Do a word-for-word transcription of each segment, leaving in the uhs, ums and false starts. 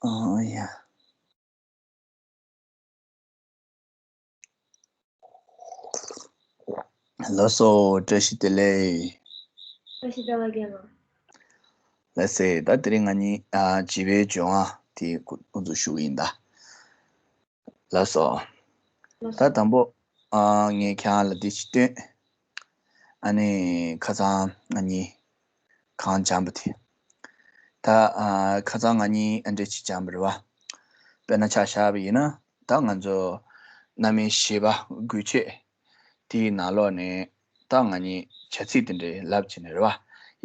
ཨ་ཡ། ལགས་སོ། བཀྲ་ཤིས་བདེ་ལེགས། བཀྲ་ཤིས་བདེ་ལེགས་རྒན་ལགས། ལགས་སེ། ད་དེ་རིང་ང་གཉིས་ཨ་བྱིས་པའི་སྦྱོང་བ་དེ་དབུ་འཛུགས་ཞུ་གི་ཡིན་ད། ལགས་སོ། ལགས་ད་སོ། དང་པོ་ཨ་ངས་ཁྱེད་རང་ལ་འདི་ཅིག་སྟོན། ཨ་ནི་ཁ་སང་ང་གཉིས་གང་སྦྱངས་པ་དེ། ད་ཨ་ཁ་སང་ང་གཉིས་ཨ་འདྲ་ཅིག་སྦྱངས་པ་རེད་བ། དཔེར་ན་ཆ་བཞག་པ་ཡིན་ན། ད་ང་ཚོ་རྣམ་དབྱེ་བཞི་པ་དགུ་བཅས་དེའི་ནང་ལོགས་ནས། ད་ང་གཉིས་བྱ་ཚིག་དེ་འདྲའི་ལབ་བྱས་ནས་རེད་བ།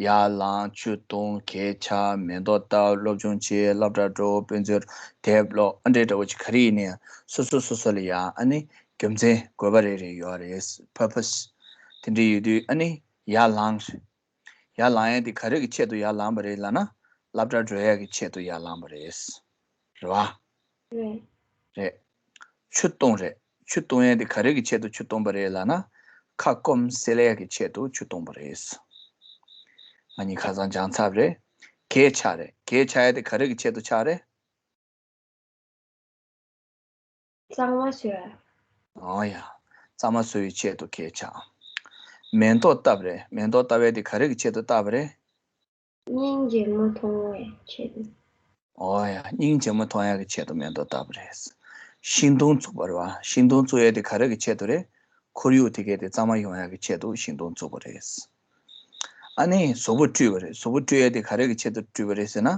ཡར་ལངས། ཆུ་འཐུང་། གད་ཕྱགས། མེ་ཏོག་བཏབ། སློབ་སྦྱོང་བྱེད། སློབ་གྲྭ་འགྲོ། དཔེ་མཛོད་དེབ་ཀློག་ཨ་འདྲའི་འདྲ་བོ་ཅིག་ག་རེ་ཡིན་ནའི་སོ་སོ་སོ་སོ་ལ་ཡ་ཨ་ནི་རྒྱུ་མཚན་དགོས་པ་རེ་རེ་ཡོད་རེད། Purpose དེ་འདྲ་ཡོད་དུས་ཨ་ནི་ཡར་ལངས། ཡར་ལངས་ཡས་དེ་ག་རེ་གི་ཆེད་དུ་ཡར་ལངས་པ་རེད་ལབ་ན། སློབ་གྲྭ་འགྲོ་ཡས་ཀྱི་ཆེད་དུ་ཡར་ལངས་པ་རེད། རེད་བ། རེད། རེད། ཆུ་འཐུང་རེད། ཆུ་འཐུང་ཡས་དེ་ག་རེ་གི་ཆེད་དུ་ཆུ་འཐུང་པ་རེད་ལབ་ན། ཁ་སྐོམ་སེལ་ཡས་ཀྱི་ཆེད་དུ་ཆུ་འཐུང་པ་རེད། ང་གཉིས་ཁ་སང་སྦྱངས་ཚར་བ་རེད། གད་ཕྱགས་རེད། གད་ཕྱགས་ཡས་དེ་ག་རེ་གི་ཆེད་དུ་ཕྱགས་རེད། གཙང་མ་བཟོས། ཨོ་ཡ། གཙང་མ་བཟོ་བའི་ཆེད་དུ་གད་ཕྱགས། མེ་ཏོག་བཏབ་རེད། མེ་ཏོག་བཏབ་ཡས་དེ་ག་རེ་གི་ཆེད་དུ་བཏབ་པ་རེད། སྙིང་རྗེ་མོ་མཐོང་བའི་ཆེད་དུ། ཨོ་ཡ། སྙིང་རྗེ་མོ་མཐོང་ཡག་གི་ཆེད་དུ་མེ་ཏོག་བཏབ་པ་རེད། ཤིང་སྡོང་བཙུགས་པ་རེད་བ། ཤིང་སྡོང་བཙུགས་ཡས་དེ་ག་རེ་གི་ཆེད་དུ་རེད། ཁོར་ཡུག་དེ་གའི་དེ་གཙང་མ་ཡོང་ཡག་གི་ཆེད་དུ་ཤིང་སྡོང་བཙུགས་པ་རེད། ཨ་ནི་གཟུགས་པོ་བཀྲུས་པ་རེད། གཟུགས་པོ་བཀྲུས་ཡས་དེ་ག་རེ་གི་ཆེད་དུ་བཀྲུས་པ་རེད་ཟེར་ན།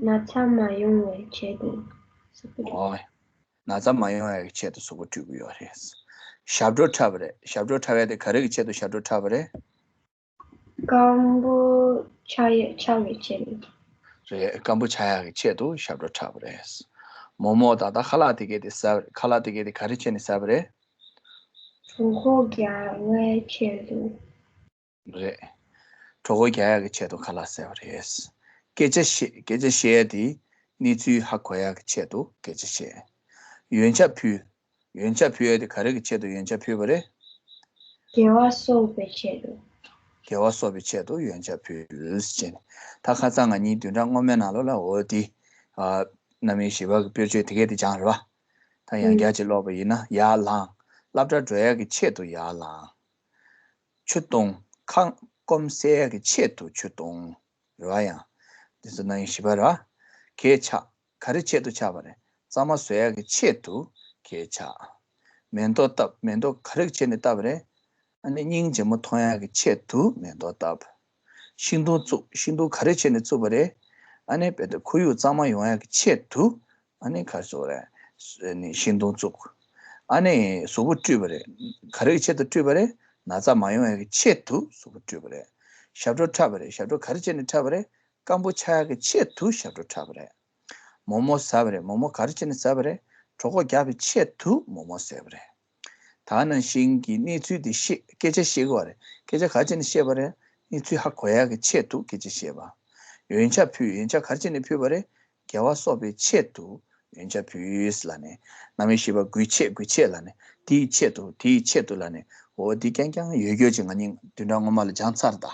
ན་ཚ་མ་ཡོང་བའི་ཆེད་དུ་གཟུགས་པོ་བཀྲུས། ཨོ། ན་ཚ་མ་ཡོང་ཡག་གི་ཆེད་དུ་གཟུགས་པོ་བཀྲུས་ཀྱི་ཡོད་རེད། ཞབས་བྲོ་འཁྲབ་པ་རེད། ཞབས་བྲོ་འཁྲབ་ཡས་དེ་ག་རེ་གི་ཆེད་དུ་ཞབས་བྲོ་འཁྲབ་པ་རེད། སྐམ་པོ་ཆགས་ཡ་ཆགས་པའི་ཆེད་དུ། རེད། སྐམ་པོ་ཆགས་ཡག་གི་ཆེད་དུ་ཞབས་བྲོ་འཁྲབ་པ་རེད། མོག་མོག་དང་ད་ཁ་ལག་དེ་གའི་དེ་ཟ་བ་རེད། ཁ་ལག་དེ་གའི་དེ་ག་རེ་བྱས་ནས་ཟ་བ་རེད། གྲོད་ཁོག་རྒྱགས་པའི་ཆེད་དུ། རེད། གྲོད་ཁོག་རྒྱགས་ཡག་གི་ཆེད་དུ་ཁ་ལག་ཟ་བ་རེད། སྐད་ཆ་བཤད། སྐད་ཆ་བཤད་ཡ་དེ་གནས་ཚུལ་ཧ་གོ་ཡག་གི་ཆེད་དུ་སྐད་ཆ་བཤད། ཡོན་ཆབ་ཕུལ། ཡོན་ཆབ་ཕུལ་ཡ་དེ་ག་རེ་གི་ཆེད་དུ་ཡོན་ཆབ་ཕུལ་བ་རེད། དགེ་བ་གསོག་པའི་ཆེད་དུ། དགེ་བ་གསོག་པའི་ཆེད་དུ་ཡོན་ཆབ་ཕུལ་ཟེར་ནས། ད་ཁ་སང་ང་གཉིས་བདུན་ཕྲག་སྔོན་མའི་ནང་ལོགས་ལ་འོ་དེ་ཨ་རྣམ་དབྱེ་བཞི་པ་གི་དཔེར་བརྗོད་དེ་གས་དེ་སྦྱངས་རེད་བ། ད་ཡང་ཨུམ། བསྐྱར་ཅིག་ཀློག་པ་ཡིན་ན། ཡར་ལངས། སློབ་གྲྭ་འགྲོ་ཡག་གི་ཆེད་དུ་ཡར་ལངས། ཆུ་འཐུང་། ཁ་སྐོམ་སེལ་ཡག་གི་ཆེད་དུ་ཆུ་འཐུང་། རེད་བ། ཡང་འདི་ཚོ་རྣམ་དབྱེ་བཞི་པ་རེད་བ། གད་ཕྱགས། ག་རེ་ཆེད་དུ་ཕྱགས་པ་རེད། གཙང་མ་བཟོ་ཡག་གི་ཆེད་དུ་གད་ཕྱགས། མེ་ཏོག་བཏབ། མེ་ཏོག་ག་རེ་བྱས་ནས་བཏབ་པ་རེད། ཨ་ནི་སྙིང་རྗེ་མོ་མཐོང་ཡག་གི་ཆེད་དུ་མེ་ཏོག་བཏབ། ཤིང་སྡོང་བཙུགས། ཤིང་སྡོང་ག་རེ་བྱས་ནས་བཙུགས་པ་རེད། ཨ་ནི་བེད་ཁོར་ཡུག་གཙང་མ་ཡོང་ཡག་གི་ཆེད་དུ། ཨ་ནི་ག་རེ་ཟེར་དགོས་རེད། ཨ་ནི་ཤིང་སྡོང་བཙུགས། ཨ་ནི་གཟུགས་པོ་བཀྲུས་པ་རེད། ག་རེ་གི་ཆེད་དུ་བཀྲུས་པ་རེད། ན་ཚ་མ་ཡོང་ཡག་གི་ཆེད་དུ་གཟུགས་པོ་བཀྲུས་པ་རེད། ཞབས་བྲོ་འཁྲབ་པ་རེད། ཞབས་བྲོ་ག་རེ་བྱས་ནས་འཁྲབ་པ་རེད། སྐམ་པོ་ཆགས་ཡག་གི་ཆེད་དུ་ཞབས་བྲོ་འཁྲབ་པ་རེད། མོག་མོག་ཟ་བ་རེད། མོག་མོག་ག་རེ་བྱས་ནས་ཟ་བ་རེད། གྲོད་ཁོག་རྒྱགས་པའི་ཆེད་དུ་མོག་མོག་ཟས་པ་རེད། ད་ནང་བཞིན་གྱི་གནས་ཚུལ་འདི་བཤད། སྐད་ཆ་བཤད་དགོས་པ་རེད། སྐད་ཆ་ག་རེ་བྱས་ནས་བཤད་པ་རེད། གནས་ཚུལ་ཧ་གོ་ཡག་གི་ཆེད་དུ་སྐད་ཆ་བཤད་པ། ཡོན་ཆབ་ཕུལ། ཡོན་ཆབ་ག་རེ་བྱས་ནས་ཕུལ་བ་རེད། དགེ་བ་གསོག་པའི་ཆེད་དུ་ཡོན་ཆབ་ཕུལ་ལབ་ནས། རྣམ་དབྱེ་བཞི་པ་དགུའི་ཆེད། དགུའི་ཆེད་ལབ་ནས། དེའི་ཆེད་དུ། དེའི་ཆེད་དུ་ལབ་ནས། འོ་འདི་རྐྱང་རྐྱང་ཡོད་རྒྱུ་ཅིག་ང་གཉིས་བདུན་ཕྲག་སྔོན་མ་ལ་སྦྱངས་ཚར་ད།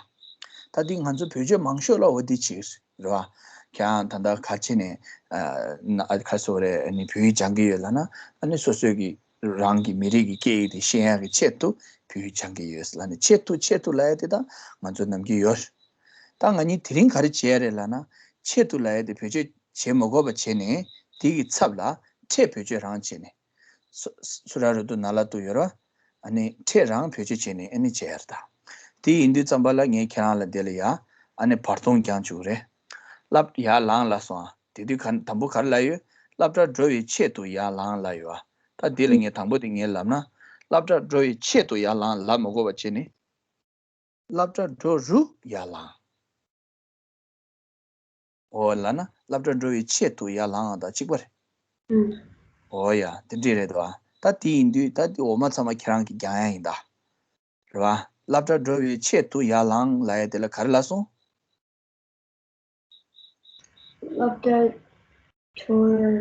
ད་འདི་ང་ཚོ་བོད་ཆས་མང་ཤོས་ལ་འོ་འདི་བྱེད་རེད་བ། ཁྱེད་རང་ད་ལྟ་ག་རེ་བྱས་ནས་ཨ་ན་ཨ་ག་རེ་ཟེར་དགོས་རེད། ཨ་ནི་བོད་ཡིག་སྦྱང་གི་ཡོད་ལབ་ན། ཨ་ནི་སོ་སོའི་གི་རང་གི་མི་རིགས་ཀྱི་སྐད་ཡིག་དེ་ཤེས་ཡག་གི་ཆེད་དུ་བོད་ཡིག་སྦྱང་གི་ཡོད་ལབ་ནས། ཆེད་དུ་ཆེད་དུ་ལབ་ཡ་དེ་ད་ང་ཚོ་ནམ་རྒྱུན་ཡོད། ད་ང་གཉིས་དེ་རིང་ག་རེ་བྱས་རེད་ལབ་ན། ཆེད་དུ་ལབ་ཡ་དེ་བེད་སྤྱོད་བྱེད་མ་དགོས་པ་བྱས་ནས། དེ་གི་ཚབ་ལ་ཕྲད་བེད་སྤྱོད་རང་བྱས་ནས། སུ་སུ་ར་རུ་དུ་ན་ལ་ཏུ་ཡོད་ར། ཨ་ནི་ཕྲད་རང་བེད་སྤྱོད་བྱས་ནས་ཨ་ནི་བྱས་ཡ་རེད་ད། དེ་ཡིན་དུས་ཙམ་པ་ལ་ངས་ཁྱེད་རང་ལ་དེ་ལ་ཡ་ཨ་ནི་བར་སྟོང་རྒྱག་བཅུག་རེད། སློབ་ཡར་ལངས་ལབ་སོང་ཨ། དེ་དུས་ག་དང་པོ་ག་རེ་ལབ་ཡོད། སློབ་གྲྭར་འགྲོ་བའི་ཆེད་དུ་ཡར་ལངས་ལབ་ཡོད་ཨ། ད་དེ་ལ་ངས་དང་པོ་དེ་ངས་ལབ་ན། སློབ་གྲྭར་འགྲོ་བའི་ཆེད་དུ་ཡར་ལངས་ལབ་མ་དགོས་པ་བྱས་ནས། སློབ་གྲྭར་འགྲོ་རུ་ཡར་ལངས། འོ་ལབ་ན་སློབ་གྲྭར་འགྲོ་བའི་ཆེད་དུ་ཡར་ལངས་དང་གཅིག་པ་རེད། ཨུམ། འོ་ཡ། དེ་འདྲས་རེད་དོ། ད་དེ་ཡིན་དུས་ད་དེ་འོ་མ་ཚང་མ་ཁྱེད་རང་གིས་རྒྱག་ཡ་ཡིན་ད། རེད་བ། སློབ་གྲྭར་འགྲོ་བའི་ཆེད་དུ་ཡར་ལངས་ལབ་ཡ་དེ་ལ་ག་རེ་ལབ་སོང་། སློབ་གྲྭར་འགྲོ་རུ།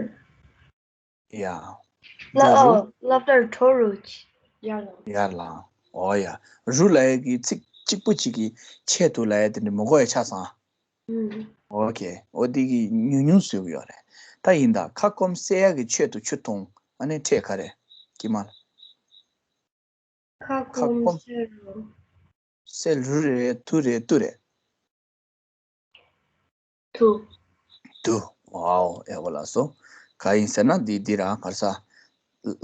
ཡ། སློབ་འགྲོ་རུ། ཨོ་སློབ་གྲྭར་འགྲོ་རུ་ཡར་ལངས། ཡར་ལངས། འོ་ཡ། རུ་ལབ་ཡ་གི་ཚིག་གཅིག་པུ་གཅིག་གིས་ཆེད་དུ་ལབ་ཡ་དེ་འདྲ་མི་གོ་ཡ་ཆགས་སོང་ཨ། ཨུམ། ཨོ་ཁེ། ཨོ་འདི་གི་ཉུང་ཉུང་བཟོས་ཡོད་རེད། ད་ཡིན་ད་ཁ་སྐོམ་སེལ་ཡག་གི་ཆེད་དུ་ཆུ་འཐུང་། ཨ་ནི་ཕྲད་ག་རེ། ཀྱི་མ་ལ། ཁ་ཁ་སྐོམ་སྐོམ་སེལ་རུ། སེལ་རུ་རེད། དུ་རེད། དུ་རེད། དུ། དུ། ཝའོ། ཨེ་བོ་ལ་སོ། ག་ཡིན་ཟེར་ན་འདི་འདི་རང་གར་ས་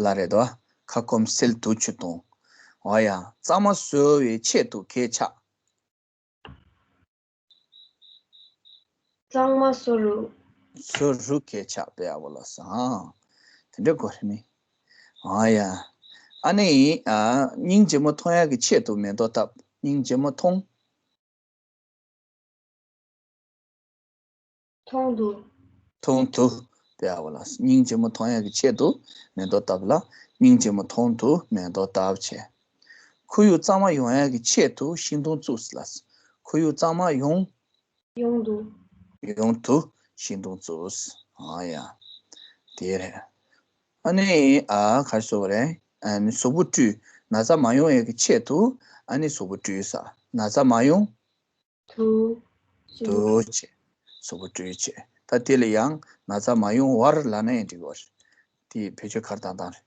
ལ་རེད་དོ། ཁ་སྐོམ་སེལ་དུ་ཆུ་འཐུང་། ཨོ་ཡ། གཙང་མ་བཟོ་བའི་ཆེད་དུ་གས་ཆག་གཙང་མ་བཟོ་རུ། བཟོ་རུ་གས་ཆག་པའི་ཨ་བོ་ལ་སོ། དེ་འདྲ་གོ་རེ་མི། ཨོ་ཡ། ཨ་ནི་ཨ་སྙིང་རྗེ་མོ་མཐོང་ཡག་གི་ཆེད་དུ་མེ་ཏོག་བཏབ། སྙིང་རྗེ་མོ་མཐོང་། མཐོང་དུ། མཐོང་དུ། དེ་ཨ་བ་ལ་སྙིང་རྗེ་མོ་མཐོང་ཡག་གི་ཆེད་དུ་མེ་ཏོག་བཏབ་ལ། སྙིང་རྗེ་མོ་མཐོང་དུ་མེ་ཏོག་བཏབ་བྱས། ཁོར་ཡུག་གཙང་མ་ཡོང་ཡག་གི་ཆེད་དུ་ཤིང་སྡོང་བཙུགས་ལ། ཁོར་ཡུག་གཙང་མ་ཡོང་། ཡོང་དུ། ཡོང་དུ་ཤིང་སྡོང་བཙུགས། ཨ་ཡ། དེ་རེད། ཨ་ནི་ཨ་ག་རེ་ཟེར་བ་རེད། ཨ་ནི་གཟུགས་པོ་བཀྲུས། ན་ཚ་མ་ཡོང་ཡག་གི་ཆེད་དུ་ཨ་ནི་གཟུགས་པོ་བཀྲུས་ས། ན་ཚ་མ་ཡོང་། དུ། དུ་བྱས། གཟུགས་པོ་བཀྲུས་བྱས། ད་དེ་ལ་ཡང་ན་ཚ་མ་ཡོང་བར་ལབ་ན་ཡང་འགྲིག་གི་རེད། དེ་བེད་སྤྱོད་ག་རེ་བཏང་བཏང་རེད།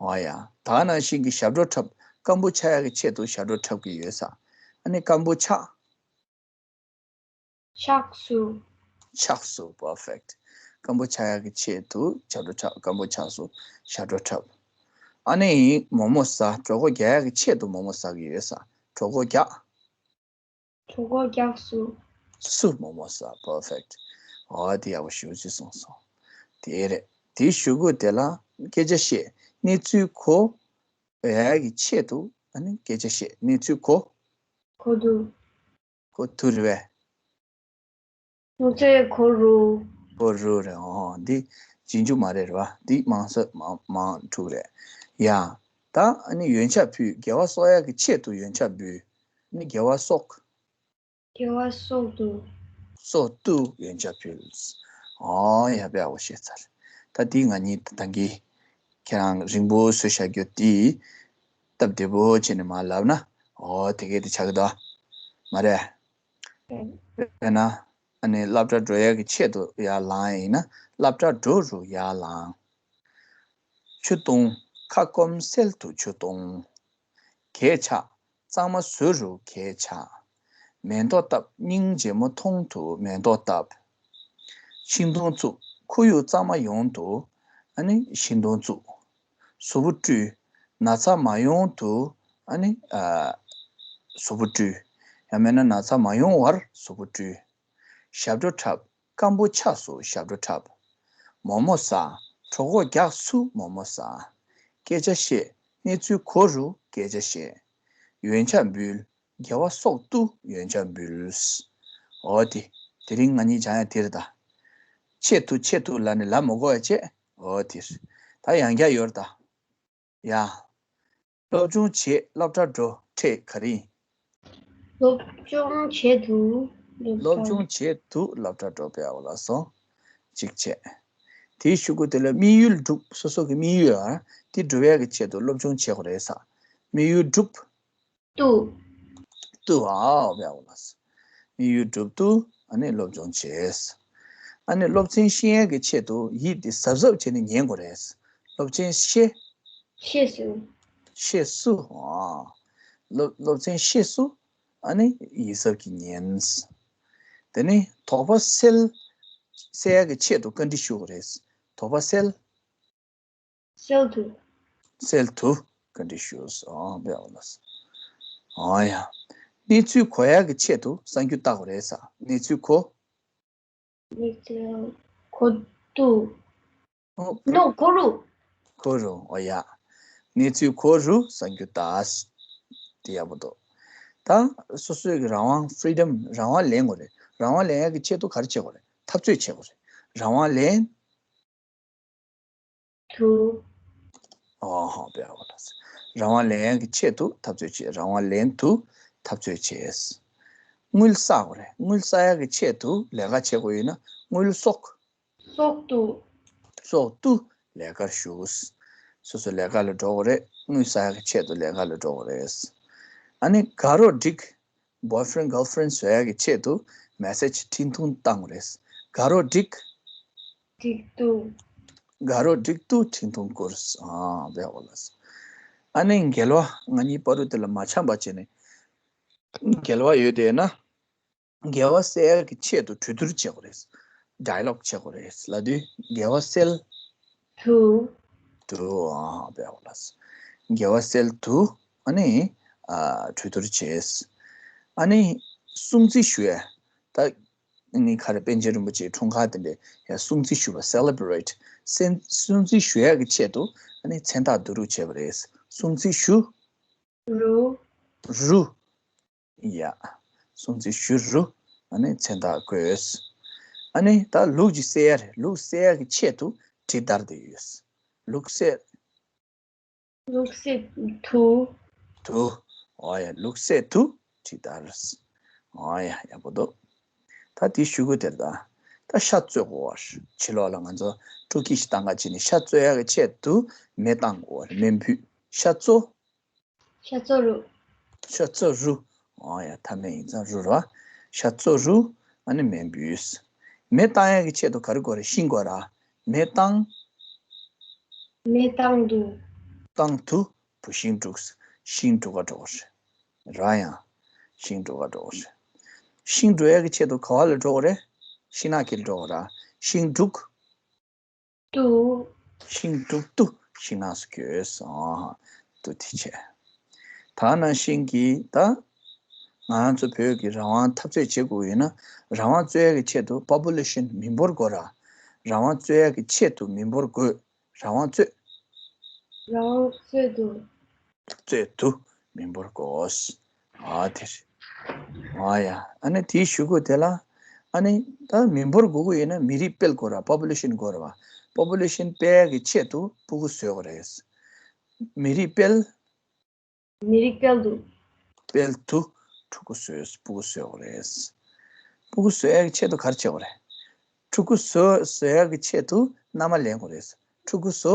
འོ་ཡ། ད་ནང་བཞིན་གྱི་ཞབས་བྲོ་འཁྲབ། སྐམ་པོ་ཆགས་ཡག་གི་ཆེད་དུ་ཞབས་བྲོ་འཁྲབ་ཀྱི་ཡོད་ས། ཨ་ནི་སྐམ་པོ་ཆགས། ཆགས་སུ། ཆགས་སུ། པར་ཕེག་ཊི། སྐམ་པོ་ཆགས་ཡག་གི་ཆེད་དུ་ཞབས་བྲོ་འཁྲབ། སྐམ་པོ་ཆགས་སུ་ཞབས་བྲོ་འཁྲབ། ཨ་ནི་མོག་མོག་ཟ། གྲོད་ཁོག་རྒྱགས་ཡག་གི་ཆེད་དུ་མོག་མོག་ཟ་གི་ཡོད་ས། གྲོད་ཁོག་རྒྱགས། གྲོད་ཁོག་རྒྱགས་སུ། སུ་མོག་མོག་ཟ། པར་ཕེག་ཊི། འོ་དེ་ཡག་པོ་ཞེ་པོ་ཅིག་གསུངས་སོང་། དེ་རེད། དེའི་གཞུག་གུ་དེ་ལ་སྐད་ཆ་བཤད། གནས་ཚུལ་གོ་ཡག་གི་ཆེད་དུ་ཨ་ནི་སྐད་ཆ་བཤད། གནས་ཚུལ་གོ། གོ་དུ། གོ་དུ་རེད་པས། གནས་ཚུལ་གོ་རུ། གོ་རུ་རེད། འོ་འདི་རྗེས་འཇུག་མ་རེད་རེད་པ། འདི་མང་ས་མང་མང་དྲུག་རེད། ཡ། ད་ཨ་ནི་ཡོན་ཆབ་ཕུལ། དགེ་བ་གསོག་ཡག་གི་ཆེད་དུ་ཡོན་ཆབ་འབུལ། ཨ་ནི་དགེ་བ་གསོག་དགེ་བ་གསོག་ཏུ། གསོག་ཏུ་ཡོན་ཆབ་ཕུལ། ཨོ་ཡ། དཔེ་ཡག་པོ་བཤད་ཚར། ད་འདི་ང་གཉིས་ད་གིན་ཁྱེད་རང་རིང་པོ་བཟོས་བཞག་རྒྱུ་འདི་སྟབས་བདེ་པོ་བྱས་ནས་མར་ལབ་ན། ཨོ་དེ་གས་དེ་ཆགས་ཀྱི་འདུག་མ་རེད། དཔེར་ན། ཨ་ནི་སློབ་གྲྭ་འགྲོ་ཡག་གི་ཆེད་དུ་ཡར་ལངས་ཡིན་ན། སློབ་གྲྭ་འགྲོ་རུ་ཡར་ལངས། ཆུ་བཏུང་། ཁ་སྐོམ་སེལ་དུ་ཆུ་བཏུང་། གས་ཆག། གཙང་མ་བཟོ་རུ་གས་ཆག། མེ་ཏོག་བཏབ། སྙིང་རྗེ་མོ་མཐོང་དུ་མེ་ཏོག་བཏབ། ཤིང་སྡོང་བཙུགས། ཁོར་ཡུག་གཙང་མ་ཡོང་དུ་ཨ་ནི་ཤིང་སྡོང་བཙུགས། གཟུགས་པོ་བཀྲུས། ན་ཚ་མ་ཡོང་དུ་ཨ་ནི་ཨ་གཟུགས་པོ་བཀྲུས། ཡང་མིན་ན་ན་ཚ་མ་ཡོང་བར་གཟུགས་པོ་བཀྲུས། ཞབས་བྲོ་འཁྲབ། སྐམ་པོ་ཆགས་སུ་ཞབས་བྲོ་འཁྲབ། མོག་མོག་ཟ། གྲོད་ཁོག་རྒྱགས་སུ་མོག་མོག་ཟ། སྐད་ཆ་བཤད། གནས་ཚུལ་གོ་རུ་སྐད་ཆ་བཤད། ཡོན་ཆབ་འབུལ། དགེ་བ་གསོག་ཏུ་ཡོན་ཆབ་འབུལ། འོ་དེ། དེ་རིང་ང་གཉིས་སྦྱང་ཡག་དེ་རེད་ད། ཆེད་དུ་ཆེད་དུ་ལབ་ནས་ལབ་མ་དགོས་པ་བྱས། འོ་དེ་རེད། ད་ཡང་བསྐྱར་ཡོད་རེད་ད། ཡ། སློབ་སྦྱོང་བྱེད། སློབ་གྲྭ་འགྲོ། ཕྲད་ག་རེ་ཡིན། སློབ་སྦྱོང་བྱེད་དུ། སློབ་སྦྱོང་བྱེད་དུ་སློབ་གྲྭ་འགྲོ། དཔེ་ཡག་པོ་ལབ་སོང་། གཅིག་བྱས། དེའི་གཞུག་གུ་དེ་ལ་དམིགས་ཡུལ་སྒྲུབ། སོ་སོ་གི་དམིགས་ཡུལ་ཨ་དེ་སྒྲུབ་ཡག་གི་ཆེད་དུ་སློབ་སྦྱོང་བྱེད་དགོས་རེད་ས། དམིགས་ཡུལ་སྒྲུབ། ཏུ། ཏུ། ཨའོ། དཔེ་ཡག་པོ་ལབ་སོང་། དམིགས་ཡུལ་སྒྲུབ་ཏུ་ཨ་ནི་སློབ་སྦྱོང་བྱས། ཨ་ནི་སློབ་ཚན་ཤེས་ཡག་གི་ཆེད་དུ་ཡིད་དེ་གཟབ་གཟབ་བྱས་ནས་ཉན་དགོས་རེད། སློབ་ཚན་ཤེས། ཤེས་སུ། ཤེས་སུ། ཨ། སློབ་སློབ་ཚན་ཤེས་སུ་ཨ་ནི་ཡིད་གཟབ་ཀྱིས་ཉན། དེ་ནས་དོགས་པ་སེལ། སེལ་ཡག་གི་ཆེད་དུ་བཀའ་འདྲི་ཞུ་དགོས་རེད། དོགས་པ་སེལ། སེལ་དུ། སེལ་དུ་བཀའ་འདྲི་ཞུ། ཨ་དཔེ་ཡག་པོ་ལབ་སོང་། ཨ་ཡ། གནས་ཚུལ་གོ་ཡག་གི་ཆེད་དུ་གསར་འགྱུར་ལྟ་དགོས་རེད་ས། གནས་ཚུལ་གོ། གནས་ཚུལ་གོ་ཏུ། ཨོ། ནོ་གོ་རུ། གོ་རུ། ཨོ་ཡ། གནས་ཚུལ་གོ་རུ་གསར་འགྱུར་ལྟ། དེ་ཡག་པོ་འདུག་ད་སོ་སོའི་གི་རང་དབང་། ཕི་རི་ཌམ། རང་དབང་ལེན་དགོས་རེད། རང་དབང་ལེན་ཡག་གི་ཆེད་དུ་ག་རེ་བྱེད་དགོས་རེད། འཐབ་རྩོད་བྱེད་དགོས་རེད། རང་དབང་ལེན། དུ། ཨོ་ཧོ། དཔེ་ཡག་པོ་ལབ་སོང་། རང་དབང་ལེན་ཡག་གི་ཆེད་དུ་འཐབ་རྩོད་བྱེད། རང་དབང་ལེན་དུ་འཐབ་རྩོད་བྱེད། དངུལ་བསགས་དགོས་རེད། དངུལ་བསགས་ཡག་གི་ཆེད་དུ་ལས་ཀ་བྱེད་དགོས་ཡོད་ན་དངུལ་གསོག་གསོག་ཏུ། གསོག་ཏུ་ལས་ཀར་ཞུགས། སོ་སོ་ལས་ཀ་ལ་འགྲོ་དགོས་རེད། དངུལ་བསགས་ཡག་གི་ཆེད་དུ་ལས་ཀ་ལ་འགྲོ་དགོས་རེད། ཨ་ནི་དགའ་རོགས་སྒྲིག boyfriend girlfriend བཟོ་ཡག་གི་ཆེད་དུ་མེ་སེ་ཇི་འཕྲིན་ཐུང་བཏང་དགོས་རེད། དགའ་རོགས་སྒྲིག་འགྲིག་ཏུ། དགའ་རོགས་འགྲིག་ཏུ་འཕྲིན་ཐུང་བསྐུར། ཨ་བས་འོ་ལ། ཨ་ནི་རྒྱལ་བ་ང་གཉིས་བར་དུ་དེ་ལ་མ་འཆམ་པ་བྱས་ནས། རྒྱལ་བ་ཡོད་དེ་ན། དགེ་བ་སེལ་གྱི་ཆེད་དུ་གྲོས་བསྡུར་བྱེད་དགོས་རེད། ཌའི་ལོག་བྱེད་དགོས་རེད་ལབ་དུས་དགེ་བ་སེལ། དུ། དུ་ཨ་བས་འོ་ལ། དགེ་བ་སེལ་དུ། ཨ་ནི་ཨ་གྲོས་བསྡུར་བྱས། ཨ་ནི་སྲུང་བརྩི་ཞུ་ཡ། ད་ཨ་ནི་ག་རེ་པཎ་ཆེན་རིན་པོ་ཆེའི་འཁྲུངས་སྐར་དེ་འདྲའི་ཡ་སྲུང་བརྩི་ཞུ་བ། སེ་ལེ་བྷི་རེཊ། སེ་སྲུང་བརྩི་ཞུ་ཡ་གི་ཆེད་དུ་ཨ་ནི་མཚན་རྟགས་བསྡུ་རུག་བྱས་པ་རེད། སྲུང་བརྩི་ཞུ། རུ། རུ། ཡ། སྲུང་བརྩི་ཞུ་རུ། ཨ་ནི་མཚན་རྟགས་བཀོད། ཨ་ནི་ད་ལུག་ཅིག་བསད་ཡ་རེད། ལུག་བསད་ཡ་གི་ཆེད་དུ་གྲི་དར་དེ་ཡོད། ལུག་བསད། ལུག་བསད་དུ། དུ། འོ་ཡ། ལུག་བསད་དུ་གྲི་དར། འོ་ཡ། ཡག་པོ་འདུག་ད་དེའི་གཞུག་གུ་དེར་ད། ད་ཤ་བཙོས་དགོས་པ། ཕྱི་ལོགས་ལ་ང་ཚོ་སྤྲོ་སྐྱིད་ཞིག་བཏང་ག་ཕྱིན་ནས་ཤ་བཙོས་ཡ་གི་ཆེད་དུ་མེ་བཏང་དགོས་པ། མེ་འབུད། ཤ་བཙོ། ཤ་བཙོ་རུ། ཤ་བཙོ་རུ། འོ་ཡ། མཐའ་མེད་ཡིན་ཙང་རུ་ར། ཤ་བཙོ་རུ། ཨ་ནི་མེ་འབུད། མེ་བཏང་ཡ་གི་ཆེད་དུ་ག་རེ་དགོས་རེད། ཤིང་དགོས་ར། མེ་བཏང་། མེ་བཏང་དུ། བཏང་དུ་བུད་ཤིང་སྒྲུག་ཤིང་སྒྲུག་ག་འགྲོ་དགོས་རེད། ར་ཡང་། ཤིང་སྒྲུག་ག་འགྲོ་དགོས་རེད། ཤིང་སྒྲུག་ཡ་གི་ཆེད་དུ་ག་བ་ལ་འགྲོ་དགོས་རེད། ཤིང་ནགས་ཁྱེར་འགྲོ་དགོས་ར། ཤིང་སྒྲུག་དུ། ཤིང་སྒྲུག་ཏུ་ཤིང་ནགས་སུ་བསྐྱོད་སོང་། དུ་དེ་བྱས། ད་ནང་བཞིན་གྱི་ད། ང་རང་ཚོ་བོད་ཀྱི་རང་དབང་འཐབ་རྩོད་བྱེད་དགོས་ཡོད་ན། རང་དབང་རྩོད་ཡ་གི་ཆེད་དུ་པོ་པུ་ལེ་ཤན་མི་འབོར་དགོས་ར། རང་དབང་རྩོད་ཡ་གི་ཆེད་དུ་མི་འབོར་དགོས། རང་དབང་རྩོད། རང་དབང་རྩོད་དུ། རྩོད་དུ་མི་འབོར་དགོས། ཨ་དེ་རེད། ཨ་ཡ། ཨ་ནི་དེའི་གཞུག་གུ་དེ་ལ། ཨ་ནི་ད་མི་འབོར་དགོས་ཀྱི་ཡོད་ན་མི་རིགས་སྤེལ་དགོས་ར། པོ་པུ་ལེ་ཤན་དགོས་ར་བ། པོ་པུ་ལེ་ཤན་སྤེལ་གྱི་ཆེད་དུ་སྤུ་གུ་བཟོས་དགོས་རེད། མི་རིགས་སྤེལ། མི་རིགས་སྤེལ་དུ། སྤེལ་དུ་ཕྲུ་གུ་བཟོས། སྤུ་གུ་བཟོས་དགོས་རེད། སྤུ་གུ་བཟོ་ཡ་གི་ཆེད་དུ་ག་རེ་བྱེད་དགོས་རེད། ཕྲུ་གུ་བཟོ་བཟོ་ཡ་གི་ཆེད་དུ་མནའ་མ་ལེན་དགོས་རེད། ཕྲུ་གུ་བཟོ།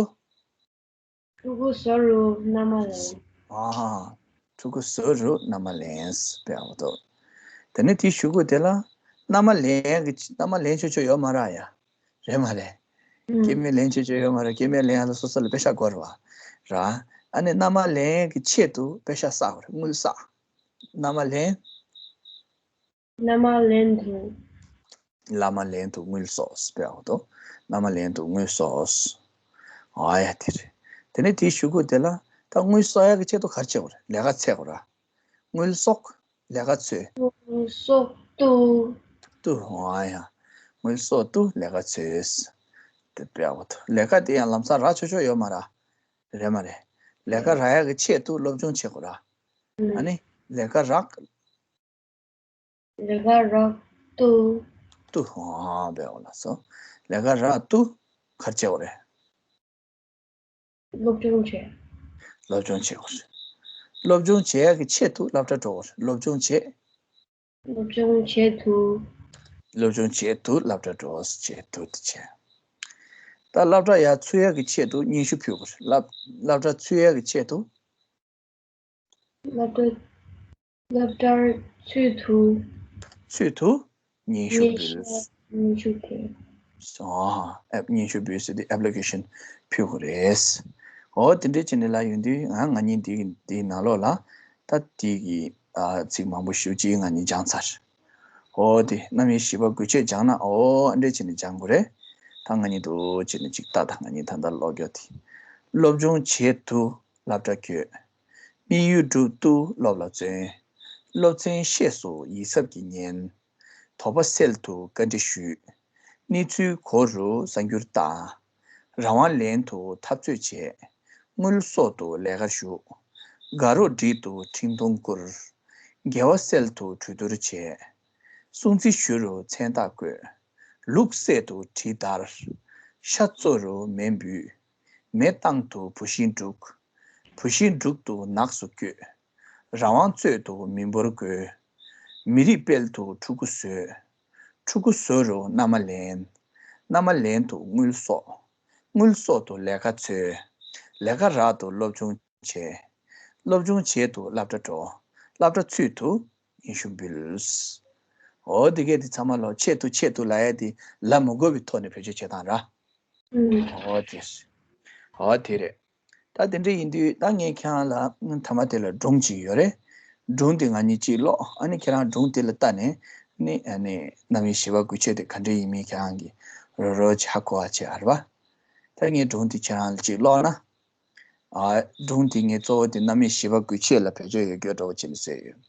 ཕྲུ་གུ་བཟོ་རུ་མནའ་མ་ལེན། ཨ་ཧ། ཕྲུ་གུ་བཟོ་རུ་མནའ་མ་ལེན་སྤེལ་བ་དོ། དེ་ནས་དེའི་གཞུག་གུ་དེ་ལ་མནའ་མ་ལེན་གྱི་མནའ་མ་ལེན་ཆོག་ཆོག་ཡོད་མ་རེད་ཡ། རེད་མ་རེད། ཨུམ། སྐྱེ་དམན་ལེན་ཆོག་ཆོག་ཡོད་མ་རེད། སྐྱེ་དམན་ལེན་ཡ་ལ་སོ་སོ་ལ་པེ་ཤག་དགོས་རེད་བ། ར། ཨ་ནི་མནའ་མ་ལེན་གྱི་ཆེད་དུ་པེ་ཤག་བསགས་པ་རེད། དངུལ་བསགས། མནའ་མ་ལེན། མནའ་མ་ལེན་དུ། བླ་མ་ལེན་དུ་དངུལ་གསོགས་སྤེལ་བ་དོ། མནའ་མ་ལེན་དུ་དངུལ་གསོགས། ཨ་ཡ་དེ་རེད། དེ་ནས་དེའི་གཞུག་གུ་དེ་ལ་ད་དངུལ་གསོག་ཡ་གི་ཆེད་དུ་ག་རེ་བྱེད་དགོས་རེད། ལས་ཀ་འཚོལ་དགོས་ར། དངུལ་གསོག་ལས་ཀ་འཚོལ། དངུལ་གསོག་ཏུ། ཏུ། ཨ་ཡ། དངུལ་གསོག་ཏུ་ལས་ཀ་འཚོལ། དེ་སྤེལ་བ་དོ། ལས་ཀ་དེ་ཡང་ལམ་སང་རག་ཆོག་ཆོག་ཡོད་མ་རེད། རེད་མ་རེད། ལས་ཀ་རག་ཡ་གི་ཆེད་དུ་སློབ་སྦྱོང་བྱེད་དགོས་ར། ཨ་ནི་ལས་ཀ་རག་ལས་ཀ་རག་ཏུ། ཏུ། ཨ་བས་འོ་ལ་སོ། ལས་ཀ་རག་ཏུ་ག་རེ་བྱེད་དགོས་རེད། སློབ་སྦྱོང་བྱེད། སློབ་སྦྱོང་བྱེད་དགོས་རེད། སློབ་སྦྱོང་བྱེད་ཡ་གི་ཆེད་དུ་སློབ་གྲྭ་འགྲོ་དགོས་རེད། སློབ་སྦྱོང་བྱེད། སློབ་སྦྱོང་བྱེད་དུ། སློབ་སྦྱོང་བྱེད་དུ་སློབ་གྲྭ་འགྲོ་བྱེད་དུ་དེ་བྱས། ད་སློབ་གྲྭ་ཡར་ཚུད་ཡ་གི་ཆེད་དུ་སྙན་ཞུ་ཕུལ་དགོས་རེད། སློབ་སློབ་གྲྭ་ཚུད་ཡ་གི་ཆེད་དུ། སློབ་གྲྭ། སློབ་གྲྭར་ཚུད་དུ། ཚུད་དུ་སྙན་ཞུ་སྙན་འབུལ། ཞུ་སྙན་ཞུ་འབུལ། ཨ་ཨེབ་སྙན་ཞུ་འབུལ་ཟེར་དུས་ཨེབ་ལི་ཀེ་ཤན་ཕུལ་དགོས་རེད། འོ་དེ་འདྲས་བྱས་ནས་ལབ་ཡོང་དུས་ང་ང་གཉིས་འདི་གི་འདིའི་ནང་ལོགས་ལ་ད་འདི་གི་ཨ་ཚིག་མང་པོ་ཞེ་པོ་ཅིག་ང་གཉིས་སྦྱངས་ཚར། འོ་དེ་རྣམ་དབྱེ་བཞི་པ་དགོས་ཆེད་སྦྱངས་ན་འོ་ཨ་འདྲས་བྱས་ནས་སྦྱང་དགོས་རེད། ད་ང་གཉིས་འདུག་བྱས་ནས་ཅིག་ལྟ། ད་ང་གཉིས་ད་ལྟ་ཀློག་རྒྱུ་དེ། སློབ་སྦྱོང་བྱེད་དུ་སློབ་གྲྭ་བསྐྱོད། དམིགས་ཡུལ་སྒྲུབ་ཏུ་སློབ་ལ་བརྩོན། སློབ་ཚན་ཤེས་སུ་ཡིད་གཟབ་ཀྱིས་ཉན། དོགས་པ་སེལ་དུ་བཀའ་འདྲི་ཞུས། གནས་ཚུལ་གོ་རུ་གསར་འགྱུར་བལྟ། རང་དབང་ལེན་དུ་འཐབ་རྩོད་བྱེད། དངུལ་གསོག་ཏུ་ལས་ཀར་ཞུགས། དགའ་རོགས་སྒྲིག་ཏུ་འཕྲིན་ཐུང་བསྐུར། དགེ་བ་སེལ་དུ་གྲོས་བསྡུར་བྱེད། སྲུང་བརྩི་ཞུ་རུ་མཚན་རྟགས་བཀོད། ལུག་བསད་དུ་གྲི་བརྡར། ཤ་བཙོ་རུ་མེ་འབུད། མེ་བཏང་དུ་བུད་ཤིང་སྒྲུག་བུད་ཤིང་སྒྲུག་ཏུ་ནགས་སུ་བསྐྱོད། རང་དབང་རྩོད་དུ་མི་འབོར་དགོས། མི་རིགས་སྤེལ་དུ་ཕྲུ་གུ་བཟོས། ཕྲུ་གུ་བཟོ་རུ་མནའ་མ་ལེན། མནའ་མ་ལེན་དུ་དངུལ་གསོག་དངུལ་གསོག་ཏུ་ལས་ཀ་འཚོལ། ལས་ཀ་རག་ཏུ་སློབ་སྦྱོང་བྱེད། སློབ་སྦྱོང་བྱེད་དུ་སློབ་གྲྭ་འགྲོ། སློབ་གྲྭ་ཚུད་དུ་སྙན་ཞུ་འབུལ། འོ་དེ་གས་དེ་ཚང་མ་ལོ་ཆེད་དུ་ཆེད་དུ་ལབ་ཡ་དེ་ལབ་མི་དགོས་པའི་ཐོག་ནས་བེད་སྤྱོད་བྱེད་སྟངས་ར། ཨོ་དེ་ཨོ་དེ་རེད། ད་དེ་འདྲ་ཡིན་དུས་ད་ངས་ཁྱེད་རང་ལ་མཐའ་མ་དེ་ལ་སྒྲུང་ཅིག་ཡོད་རེད། སྒྲུང་དེ་ང་གཉིས་གཅིག་ཀློག་ཨ་ནི་ཁྱེད་རང་སྒྲུང་དེ་ལ་ལྟ་ནས་ནི་ཨ་ནི་རྣམ་དབྱེ་བཞི་པ་དགུ་ཆོས་དེ་ག་འདྲ་ཡིན་མིན་ཁྱེད་རང་གིས་རོ་རོ་ཅིག་ཧ་གོ་བ་བྱེད་ཨ་རེད་པ། ད་ངས་སྒྲུང་དེ་ཁྱེད་རང་ལ་གཅིག་ཀློག་ན། ཨ་སྒྲུང་དེ་ངས་གཙོ་བོ་དེ་རྣམ་དབྱེ་བཞི་པ་དགུ་ཆོས་ལ་བེད་སྤྱོད་ཡོད་རྒྱུ་འདྲ་བོ་བྱས་ནས་བཟོས་ཡོད།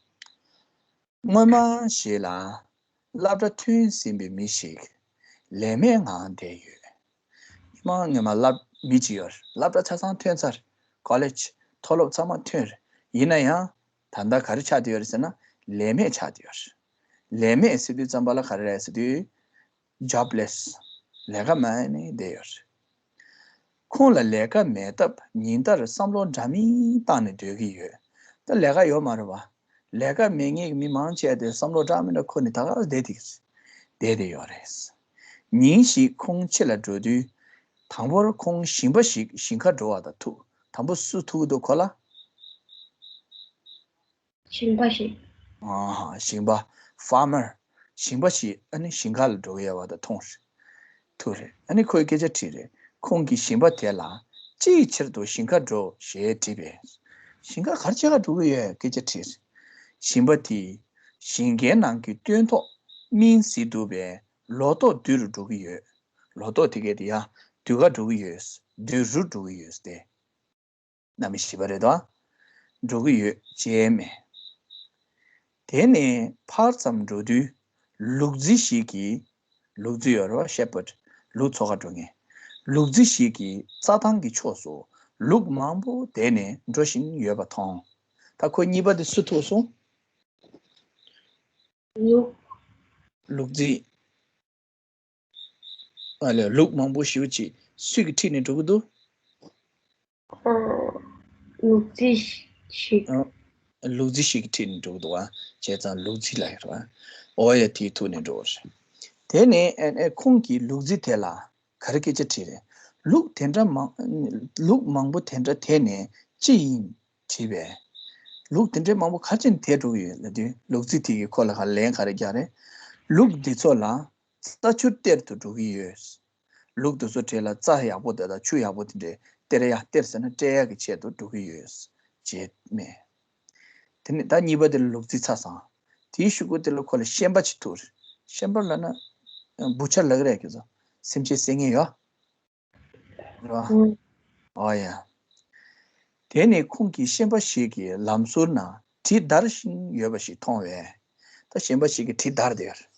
སྔོན་མ་ཞིག་ལ་སློབ་གྲྭ་ཐོན་ཟིན་པའི་མི་ཞིག་ལས་མེད་ངང་བསྡད་ཡོད། ཉི་མ་སྔོན་མ་སློབ་མི་གཅིག་ཡོད་རེད། སློབ་གྲྭ་ཆ་ཚང་ཐོན་ཚར། ཀོ་ལེཇ་མཐོ་སློབ་ཚང་མ་ཐོན་རེད། ཡིན་ན་ཡང་ད་ལྟ་ག་རེ་ཆགས་བསྡད་ཡོད་རེད་ཟེར་ན་ལས་མེད་ཆགས་བསྡད་ཡོད་རེད། ལས་མེད་ཟེར་དུས་ཙམ་པ་ལ་ག་རེ་རེད་ཟེར་དུས་ཇོབ་ལེ་སི། ལས་ཀ་མེད་ནས་བསྡད་ཡོད་རེད། ཁོང་ལ་ལས་ཀ་མེད་སྟབས་ཉིན་ལྟར་བསམ་བློ་འདྲ་མིན་བཏང་ནས་སྡོད་ཀྱི་ཡོད། ད་ལས་ཀ་ཡོད་མ་རེད་བ། ལས་ཀ་མེད་མཁན་གྱི་མི་མང་ཆེ་བ་དེ་བསམ་བློ་འདྲ་མི་འདྲ་འཁོར་ནས་ད་ག་བསྡད་དེ་བསྡད་དེ་ཡོད་རེད། ཉིན་ཞིག་ཁོང་ཕྱི་ལ་འགྲོ་དུས་དང་པོར་ཁོང་ཞིང་པ་ཞིག་ཞིང་ཁར་འགྲོ་བ་དང་ཐུག་དང་པོ་སུ་ཐུག་འདུག་ཁོ་ལ། ཞིང་པ་ཞིག་ཨ་ཧ། ཞིང་པ། ཕར་མར། ཞིང་པ་ཞིག་ཨ་ནི་ཞིང་ཁ་ལ་འགྲོ་གི་ཡོད་པ་དང་མཐོང་རེད། ཐུག་རེད། ཨ་ནི་ཁོས་སྐད་ཆ་དྲིས་རེད། ཁོང་གིས་ཞིང་པ་དེ་ལ་ཅིའི་ཕྱིར་དུ་ཞིང་ཁར་འགྲོ་ཞེས་དྲིས་པས། ཞིང་ཁར་ག་རེ་བྱེད་ག་འགྲོ་གི་ཡོད་སྐད་ཆ་དྲིས་རེད། ཞིང་པ་དེས་ཞིང་ཁའི་ནང་གི་སྟོན་ཐོག་སྨིན་ཟིན་འདུག་པས་ལོ་ཏོག་སྡུད་རུ་འགྲོ་གི་ཡོད། ལོ་ཏོག་དེ་གས་དེ་ཡང་སྡུད་ག་འགྲོ་གི་ཡོད། སྡུད་རུ་འགྲོ་གི་ཡོད་དེ། རྣམ་དབྱེ་བཞི་པ་རེད་དོ། འགྲོ་གི་ཡོད་ཅེས་སྨྲས། དེ་ནས་ཕར་ཙམ་འགྲོ་དུས་ལུག་རྫི་ཞིག་གིས། ལུག་རྫི་ཡོད་རེད་བ། ཤེ་པར་ཌི། ལུག་འཚོ་ག་འགྲོ་མཁན། ལུག་རྫི་ཞིག་གིས་རྩྭ་ཐང་གི་ཕྱོགས་སུ་ལུག་མང་པོ་བསྡད་ནས་འགྲོ་བཞིན་ཡོད་པ་མཐོང་། ད་ཁོ་གཉིས་པ་དེ་སུ་ཐུག་སོང་། ལུག་ལུག་རྫི། ཨ་ལས་ལུག་མང་པོ་ཞེ་པོ་ཅིག་སུས་ཀྱིས་ཁྲིད་ནས་འགྲོ་གི་འདུག་ཨ། ལུག་རྫི་ཞིག་ཨ། ལུག་རྫི་ཞིག་གིས་ཁྲིད་ནས་འགྲོ་གི་འདུག་ཨ། བྱས་ཙང་ལུག་རྫི་ལབ་ཡོད་རེད་བ། འོ་ཡ་དེའི་ཐུག་ནས་འགྲོ་བ་རེད། དེ་ནས་ཨ་ཨ་ཁོང་གིས་ལུག་རྫི་དེ་ལ་ག་རེ་སྐད་ཆ་དྲིས་རེད། ལུག་དེ་འདྲ་མང་། ལུག་མང་པོ་དེ་འདྲ་དེད་ནས་ཅི་ཡིན་དྲིས་པས། ལུག་དེ་འདྲའི་མང་པོ་ག་རེ་བྱས་ནས་དེད་འགྲོ་གི་ཡོད་ལབ་དུས་ལུག་རྫི་དེ་གིས་ཁོ་ལ་ག་ལན་ག་རེ་རྒྱག་རེད། ལུག་འདི་ཚོ་ལ་རྩྭ་ཆུ་སྟེར་དུ་འགྲོ་གི་ཡོད། ལུག་དེ་ཚོ་གྲས་ལ་རྩྭ་ཡག་པོ་དེ་དང་ཆུ་ཡག་པོ་དེ་འདྲས་སྟེར་ཡ། སྟེར་ཟེར་ན་སྤྲད་ཡ་གི་ཆེད་དུ་འགྲོ་གི་ཡོད་ཅེས་སྨྲས། དེ་ནས་ད་གཉིས་པ་དེ་ལ་ལུག་རྫི་ཚར་སོང་། དེའི་གཞུག་གུ་དེ་ལ་ཁོ་ལ་ཤན་པ་ཅིག་ཐུག་རེད། ཤན་པ་ལབ་ན་བུ་ཆར་ལབ་ཀྱི་རེད། ཁྱེད་ཚོ་སེམས་ཅན་བསད་མཁན་ཡོད། རེད་བ། ཨོ་ཡ། དེ་ནས་ཁོང་གིས་ཤན་པ་ཞིག་གི་ལམ་ཟུར་ན་གྲི་བརྡར་བཞིན་ཡོད་པ་ཞིག་མཐོང་བས། ད་ཤན་པ་ཞིག་གིས་གྲི་བརྡར་བསྡད་ཡོད་རེད།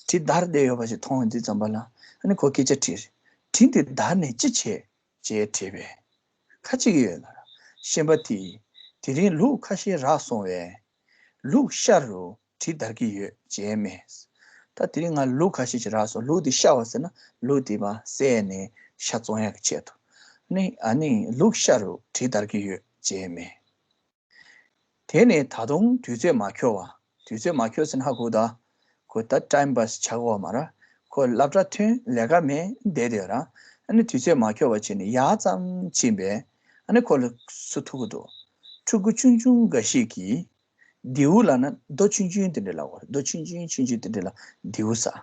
གྲི་བརྡར་བསྡད་ཡོད་པ་ཞིག་མཐོང་བའི་དུས་ཙམ་པ་ལ་ཨ་ནི་ཁོ་སྐད་ཆ་དྲིས། གྲི་འདི་བརྡར་ནས་ཅི་བྱེད་ཅེས་དྲིས་པས། ཁ་ཅིག་ཡོད་ལ། ཤན་པ་དེས་དེ་རིང་ལུག་ཁ་ཤས་རག་སོང་བས། ལུག་ཤ་རུ་གྲི་བརྡར་གྱི་ཡོད་ཅེས་སྨྲས། ད་དེ་རིང་ང་ལུག་ཁ་ཤས་ཤིག་རག་སོང་། ལུག་དེ་ཤ་བ་ཟེར་ན་ལུག་དེ་མར་བསད་ནས་ཤ་བཙོང་ཡག་གི་ཆེད་དུ། ནི་ཨ་ནི་ལུག་ཤ་རུ་གྲི་བརྡར་གྱི་ཡོད་ཅེས་སྨྲས། དེ་ནས་ད་དུང་དུས་ཚོད་མ་འཁྱོལ་བ། དུས་ཚོད་མ་འཁྱོལ་ཟེར་ན་ཧ་གོ་ད། ཁོ་ད་ཊའིམ་པཱ་སི་བྱ་དགོས་མ་རེད། ཁོ་སློབ་གྲྭ་ཐོན་ལས་ཀ་མེད་བསྡད་དེ་ར། ཨ་ནི་དུས་ཚོད་མ་འཁྱོལ་བ་བྱས་ནས་ཡར་ཙམ་ཕྱིན་པས། ཨ་ནི་ཁོ་ལ་སུ་ཐུག་གི་འདུག་ཕྲུ་གུ་ཆུང་ཆུང་འགའ་ཞིག་གིས། རྡེའུ་ལབ་ན་རྡོ་ཆུང་ཆུང་དེ་འདྲ་ལབ་དགོས་རེད། རྡོ་ཆུང་ཆུང་ཆུང་ཆུང་དེ་འདྲ་ལ་རྡེའུ་ཟེར།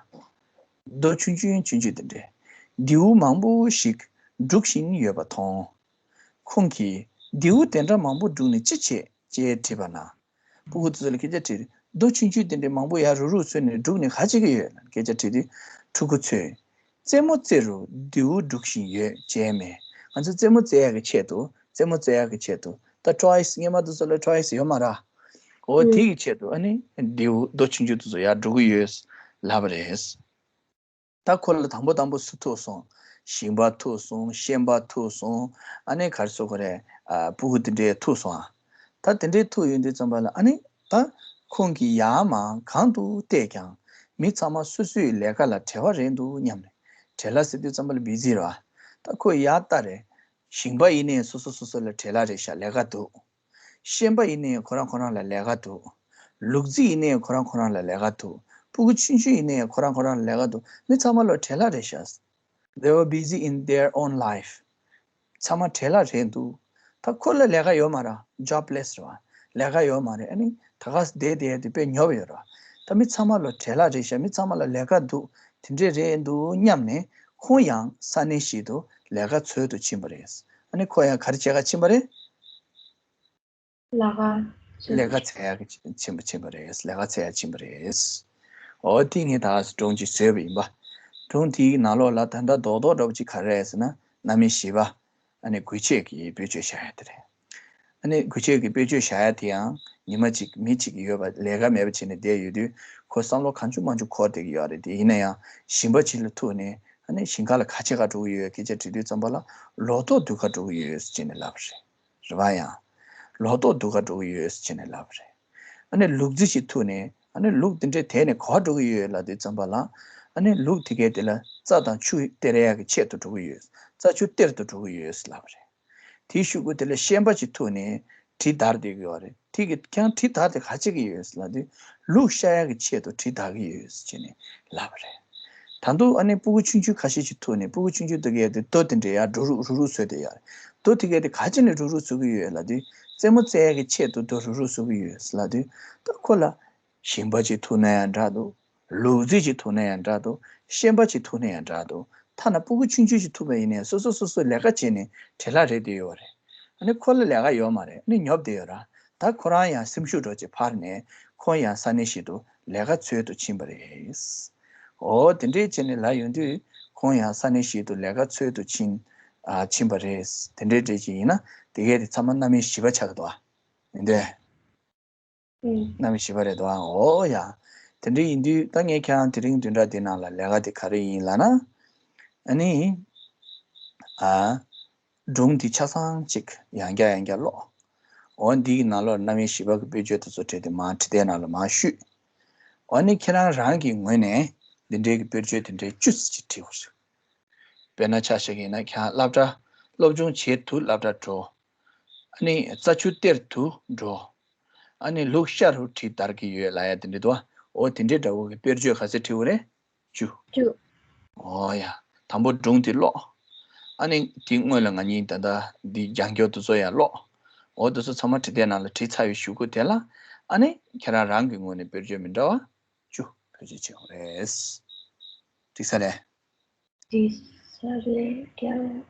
རྡོ་ཆུང་ཆུང་ཆུང་ཆུང་དེ་འདྲ། རྡེའུ་མང་པོ་ཞིག་སྒྲུག་བཞིན་ཡོད་པ་མཐོང་། ཁོང་གིས་རྡེའུ་དེ་འདྲ་མང་པོ་སྒྲུག་ནས་ཅི་བྱེད་ཅེས་དྲིས་པ་ན། སྤུ་གུ་དེ་ཚོ་ལ་སྐད་ཆ་དྲིས། རྡོ་ཆུང་ཆུང་དེ་འདྲ་མང་པོ་ཡར་རུག་རུག་བཟོས་ནས་སྒྲུག་ནས་ག་བྱེད་ཀྱི་ཡོད་ལབ་སྐད་ཆ་དྲིས་དུས། ཕྲུ་གུ་ཚོས། རྩེད་མོ་རྩེ་རུ་རྡེའུ་སྒྲུག་བཞིན་ཡོད་ཅེས་སྨྲས། ང་ཚོ་རྩེད་མོ་རྩེ་ཡག་གི་ཆེད་དུ། རྩེད་མོ་རྩེ་ཡག་གི་ཆེད་དུ། ད་ཊོའི་སི་སྔོན་མ་དེ་ཚོ་ལ་ཊོའི་སི་ཡོད་མ་རེད། འོ་ཨུ། དེ་གི་ཆེད་དུ་ཨ་ནི་རྡེའུ་རྡོ་ཆུང་ཆུང་དེ་ཚོ་ཡར་སྒྲུག་གི་ཡོད་ལབ་པ་རེད། ད་ཁོ་ལ་དང་པོ་དང་པོ་སུ་ཐུག་སོང་། ཞིང་པ་ཐུག་སོང་། ཤན་པ་ཐུག་སོང་། ཨ་ནི་ག་རེ་ཟེར་དགོས་རེད། ཨ། སྤུ་གུ་དེ་འདྲས་ཐུག་སོང་ཨ། ད་དེ་འདྲས་ཐུག་ཡོང་དུས་ཙམ་པ་ལ་ཨ་ནི་ད་ཁོང་གིས་ཡར་མར་གང་དུ་བལྟས་ཀྱང་མི་ཚང་མ་སོ་སོའི་ལས་ཀ་ལ་བྲེལ་བ་རེད་འདུག་སྙམ་ནས། བྲེལ་བ་ཟེར་དུས་ཙམ་པ་ལ་བི་ཛི་རེད་བ། ད་ཁོ་ཡར་ལྟ་རེད། ཞིང་པ་ཡིན་ནའི་སོ་སོ་སོ་སོ་ལ་བྲེལ་བ་རེད་ཤག་ལས་ཀ་འདུག་ཤན་པ་ཡིན་ནའི་ཁོ་རང་ཁོ་རང་ལ་ལས་ཀ་འདུག་ལུག་རྫི་ཡིན་ནའི་ཁོ་རང་ཁོ་རང་ལ་ལས་ཀ་འདུག་སྤུ་གུ་ཆུང་ཆུང་ཡིན་ནའི་ཁོ་རང་ཁོ་རང་ལ་ལས་ཀ་འདུག་མི་ཚང་མ་ལ་བྲེལ་བ་རེད་ཤག They were busy in their own life. ཚང་མ་བྲེལ་བ་རེད་འདུག་ད་ཁོ་ལ་ལས་ཀ་ཡོད་མ་རེད། ཇོབ་ལེ་སི་རེད་བ། ལས་ཀ་ཡོད་མ་རེད། ཨ་ནི་ད་ག་སེ་བསྡད་བསྡད་དེ་དཔེ་ཉོབ་ཡོད་རེད་བ། ད་མི་ཚང་མ་ལ་བྲེལ་བ་རེད་ཤག་མི་ཚང་མ་ལ་ལས་ཀ་འདུག་དེ་འདྲས་རེད་འདུག་སྙམ་ནས་ ཁོང་ཡང་ས་གནས་ཤིག་ཏུ་ལས་ཀ་འཚོལ་དུ་ཕྱིན་པ་རེད། ཨ་ནི་ཁོ་ཡང་ག་རེ་བྱེད་ག་ཕྱིན་པ་རེད། ལས་ཀ་འཚོལ་ལས་ཀ་འཚོལ་ཡག་གི་ཕྱིན་པ་ཕྱིན་པ་རེད། ལས་ཀ་འཚོལ་ཡག་ཕྱིན་པ་རེད། འོ་དེ་ངས་ད་སྒྲུང་ཅིག་བཟོས་པ་ཡིན་པ། སྒྲུང་དེའི་ནང་ལོགས་ལ་ད་ལྟ་རྡོག་རྡོག་འདྲ་པོ་ཅིག་ག་རེ་རེད་ཟེར་ན། གནམ་མེད་བཞི་པ། ཨ་ནི་དགོས་ཆེད་ཀྱི་དཔེ་བརྗོད་བཞག་ཡ་དེ་རེད། ཨ་ནི་དགོས་ཆེད་ཀྱི་དཔེ་བརྗོད་བཞག་ཡ་དེ་ཡང་ཉི་མ་གཅིག་མི་གཅིག་ཡོད་པ་ལས་ཀ་མེད་པ་བྱས་ནས་བསྡད་ཡོད་དུས། ཁོ་བསམ་བློ་གང་བྱུང་མང་བྱུང་འཁོར་བསྡད་ཀྱི་ཡོད་རེད། དེ་ཡིན་ན་ཡང་ཞིང་པ་ཅིག་ལ་ཐུག་ནས། ཨ་ནི་ཞིང་ཁ་ལ་ག་བྱེད་ག་འགྲོ་གི་ཡོད། སྐད་ཆ་དྲིས་དུས་ཙམ་པ་ལ། ལོ་ཏོག་བསྡུ་ག་འགྲོ་གི་ཡོད་ཟེར་ནས་ལབ་པ་རེད། རེད་པ། ཡང་ལོ་ཏོག་བསྡུ་ག་འགྲོ་གི་ཡོད་ཟེར་ནས་ལབ་པ་རེད། ཨ་ནི་ལུག་རྫི་ཞིག་ཐུག་ནས། ཨ་ནི་ལུག་དེ་འདྲས་དེད་ནས་ག་པར་འགྲོ་གི་ཡོད་ལབ་དུས་ཙམ་པ་ལ། ཨ་ནི་ལུག་དེ་གས་དེ་ལ་རྩྭ་དང་ཆུ་སྟེར་ཡག་གི་ཆེད་དུ་འགྲོ་གི་ཡོད། རྩྭ་ཆུ་སྟེར་དུ་འགྲོ་གི་ཡོད་ལབ་པ་རེད། དེའི་གཞུག་གུ་དེ་ལ་ཤན་པ་ཞིག་ཐུག་ནས་གྲི་བདར་བསྡད་ཀྱི་ཡོད་རེད། དེ་གིས་ཀྱང་གྲི་བདར་ཏེ་ག་བྱེད་ཀྱི་ཡོད་ལབ་དུས། ལུག་བཤའ་ཡག་གི་ཆེད་དུ་གྲི་བདར་གྱི་ཡོད་ཟེར་ནས་ལབ་པ་རེད། ད་དུང་ཨ་ནི་སྤུ་གུ་ཆུང་ཆུང་ཁ་ཤས་ཤིག་ཐུག་ནས། སྤུ་གུ་ཆུང་ཆུང་དེ་གས་དེ་རྡོ་དེ་འདྲས་ཡར་རུག་རུག་རུག་རུག་བཟོས་བསྡད་ཡོད་རེད། རྡོ་དེ་གས་དེ་ག་བྱས་ནས་རུག་རུག་བཟོ་གི་ཡོད་ལབ་དུས། རྩེད་མོ་རྩེ་ཡག་གི་ཆེད་དུ་རྡོ་རུག་རུག་བཟོ་གི་ཡོད་ལབ་དུས། ད་ཁོ་ལ་ཞིང་པ་ཅིག་ཐུག་ན་ཡང་འདྲ་འདུག་ལུག་རྫི་ཅིག་ཐུག་ན་ཡང་འདྲ་འདུག་ཤན་པ་ཅིག་ཐུག་ན་ཡང་འདྲ་འདུག་ཐ་ན་སྤུ་གུ་ཆུང་ཆུང་ཅིག་ཐུག་པ་ཡིན་ནའི་སོ་སོ་སོ་སོ་ལས་ཀ་བྱས་ནས་བྲེལ་བ་རེད་བསྡད་ཡོད་རེད། ཨ་ནི་ཁོ་ལ་ལས་ཀ་ཡོད་མ་རེད། ཨ་ནི་ཉོབ་བསྡད་ཡོད་ར། ད་ཁོ་རང་ཡང་སེམས་ཤུགས་འདྲ་ཅིག་འཕར་ནས། ཁོང་ཡང་ས་གནས་ཤིག་ཏུ་ལས་ཀ་འཚོལ་དུ་ཕྱིན་པ་རེད། འོ་དེ་འདྲས་བྱས་ནས་ལབ་ཡོང་དུས། ཁོང་ཡང་ས་གནས་ཤིག་ཏུ་ལས་ཀ་འཚོལ་དུ་ཕྱིན། ཨ། ཕྱིན་པ་རེད། དེ་འདྲས་འདྲས་ཅིག་ཡིན་ན། དེ་གས་དེ་ཚང་མ་རྣམ་དབྱེ་བཞི་པ་ཆགས་ཀྱི་འདུག་ཨ། ཡིན་དེ། ཨུམ། རྣམ་དབྱེ་བཞི་པ་རེད་དོ། འོ་ཡ། དེ་འདྲ་ཡིན་དུས་ད་ངས་ཁྱེད་རང་དེ་རིང་བདུན་ཕྲག་འདི་ནང་ལ་ལས་ཀ་དེ་ག་རེ་ཡིན་ལབ་ན། ཨ་ནི། ཨ། སྒྲུང་འདི་ཆ་ཚང་གཅིག་ཡང་བསྐྱར་ཡང་བསྐྱར་ཀློག་འོ་འདིའི་ནང་ལོགས་རྣམ་དབྱེ་བཞི་པ་གི་དཔེར་བརྗོད་དེ་ཚོ་བྲིས་ཏེ་མར་བྲིས་དེབ་ནང་ལ་མར་བཤུས། འོ་ནི་ཁྱེད་རང་རང་གི་ངོས་ནས་འདི་འདྲའི་གི་དཔེར་བརྗོད་དེ་འདྲའི་བཅུ་ཙམ་ཅིག་བྲིས་དགོས་ཟེར། དཔེར་ན་ཆ་བཞག་གི་ཡིན་ན། ཁྱེད་རང་སློབ་གྲྭ་སློབ་སྦྱོང་བྱེད་དུ་སློབ་གྲྭ་འགྲོ། ཨ་ནི་རྩྭ་ཆུ་སྟེར་དུ་འགྲོ། ཨ་ནི་ལུག་བཤའ་རུ་གྲི་བདར་གྱི་ཡོད་ལབ་ཡ་དེ་འདྲ་འདུག་ཨ། འོ་དེ་འདྲའི་འདྲ་བོ་གི་དཔེར་བརྗོད་ག་ཚད་བྲིས་དགོས་རེད། བཅུ། བཅུ། འོ་ཡ། དང་པོ་སྒྲུང་དེ་ཀློག་ཨ་ནི་དེའི་སྔོན་ལ་ང་གཉིས་ད་ལྟ་འདི་སྦྱང་སྐྱོར་དེ་ཚོ་ཡང་ཀློག་འོ་དེ་ཚོ་ཚང་མ་བྲིས་དེབ་ནང་ལ་བྲིས་ཚར་བའི་གཞུག་གུ་དེ་ལ། ཨ་ནི་ཁྱེད་རང་རང་གི་ངོས་ནས་དཔེར་བརྗོད་མི་འདྲ་བ་བཅུ་བེད་སྤྱོད་བྱེད་དགོས་རེད། འགྲིག་ས་རེད། འགྲིག་ས་རེད་ཀྱང་།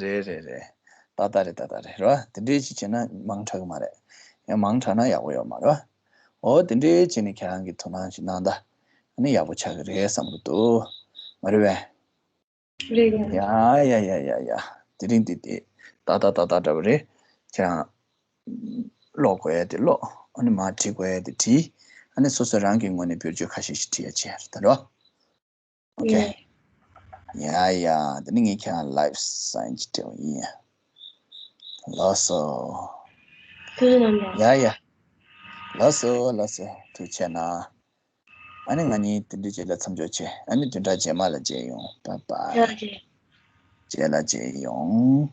རེད་རེད་རེད། ཏག་ཏག་རེད། ཏག་ཏག་རེད། རེད་པ། དེ་འདྲའི་ཅིག་བྱས་ན་མང་དྲགས་ཀྱི་མ་རེད། ཡང་མང་དྲགས་ན་ཡག་པོ་ཡོད་མ་རེད་པ། འོ་དེ་འདྲའི་བྱས་ནས་ཁྱེད་རང་གིས་དོ་སྣང་ཞིག་གནང་ད། ཨ་ནི་ཡག་པོ་ཆགས་ཀྱི་རེད་བསམ་གྱི་འདུག་མ་རེད་པས། རེད་ཡ། ཡ་ཡ་ཡ་ཡ་ཡ། དེ་རིང་འདི་དེ་ཏག་ཏག་ཏག་ཏག་འདྲ་པོ་རེད། ཁྱེད་རང་ཀློག་དགོས་ཡ་དེ་ཀློག་ཨ་ནི་མར་བྲིས་དགོས་ཡ་དེ་བྲིས། ཨ་ནི་སོ་སོ་རང་གི་ངོས་ནས་བེད་སྤྱོད་ཁ་ཤས་ཤིག་བྲིས་ཡ་བྱས་རེད་ད་རོ། ཨོ་ཁེ། ཡ། ཡ་ཡ། དེ་ནི་ངས་ཁྱེད་རང་ལའིབ་སའིན་ཅིག་སྤྲད་པ་ཡིན་ཡ། ལགས་སོ། ཐུགས་རྗེ་གནང་། ཡ་ཡ། ལགས་སོ་ལགས་སོ། ཐུགས་རྗེ་གནང་། ཨ་ནི་ང་གཉིས་དེ་འདྲའི་རྗེས་ལ་མཚམས་འཇོག་བྱེད། ཨ་ནི་བདུན་ཕྲག་རྗེས་མ་ལ་མཇལ་ཡོང་། བཱའི་བཱའི། རྗེས་ལ་མཇལ་ཡོང་།